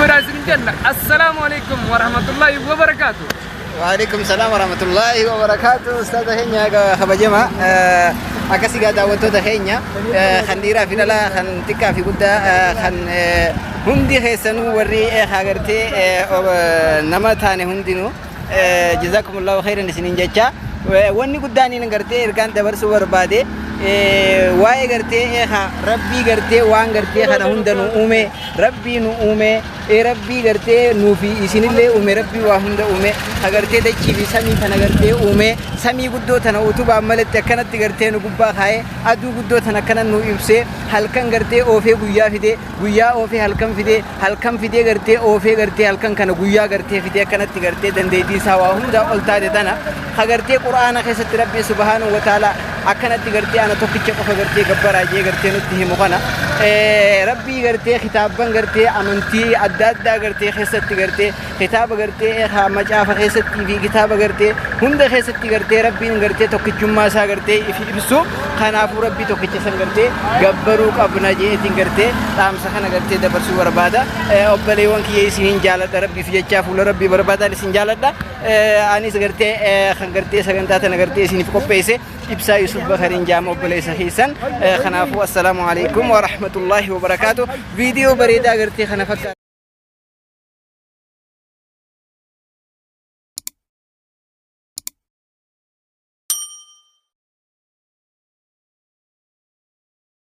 godhaa isin jenna. Assalaamu alaikum warahmatullaahi wabarakaatu. Waalaikum salaam warahmatullahi wabarakatuh. Ustaaza keenya kabajama akkasii gaa daawwattoota keenya kan dhiiraa fi dhalaa kan xiqqaa fi guddaa kan hundi keessanuu warri agartee nama taane hundinuu jazakumullahu khairan isiniin jecha. Wanni guddaan inni gartee ergaan dabarsuu barbaade waa'ee gartee rabbii gartee waan gartee kana hunda nu uume, rabbii nu uume, rabbii gartee nuufi isinillee uume, rabbii waa hunda uume, ka gartee dachii fi samii tana gartee uume, samii guddoo tana utubaan malatti akkanatti gartee nu gubbaa kaa'ee, aduu guddoo tana akkana nu ibsee, halkan gartee oofee guyyaa fidee, guyyaa oofee halkan fidee, halkan fidee gartee oofee gartee halkan kana guyyaa gartee fidee, akkanatti gartee dandeettii isaa waa hundaa ol taate tana, ka gartee qura'aana keessatti rabbii subhaanahu wa ta'ala akkanatti gartee ana tokkicha qofa gartee gabbaraa jee gartee nutti himu kana, rabbii gartee kitaabban gartee amantii adda addaa gartee keessatti gartee kitaaba gartee macaafa keessatti fi kitaaba gartee hunda keessatti gartee rabbiin gartee tokkichummaa isaa gartee ifi ibsu. Kanaafuu rabbii tokkicha san gartee gabbaruu qabna jeetiin gartee dhaamsa kana gartee dabarsuu barbaada. Obboleewwan kiyya, isiniin jaaladha, rabbiif jechaa fuula rabbii barbaadan isin jaaladha. Anis gartee kan gartee sagantaa tana gartee isiniif qopheesse Ibsaa Yusuf Bakariin jaama, obboleessa keessan. Kanaafuu assalaamu alaikum wa rahmatullaahi wa barakaatu. Viidiyoo bareedaa gartee kana fakkaata.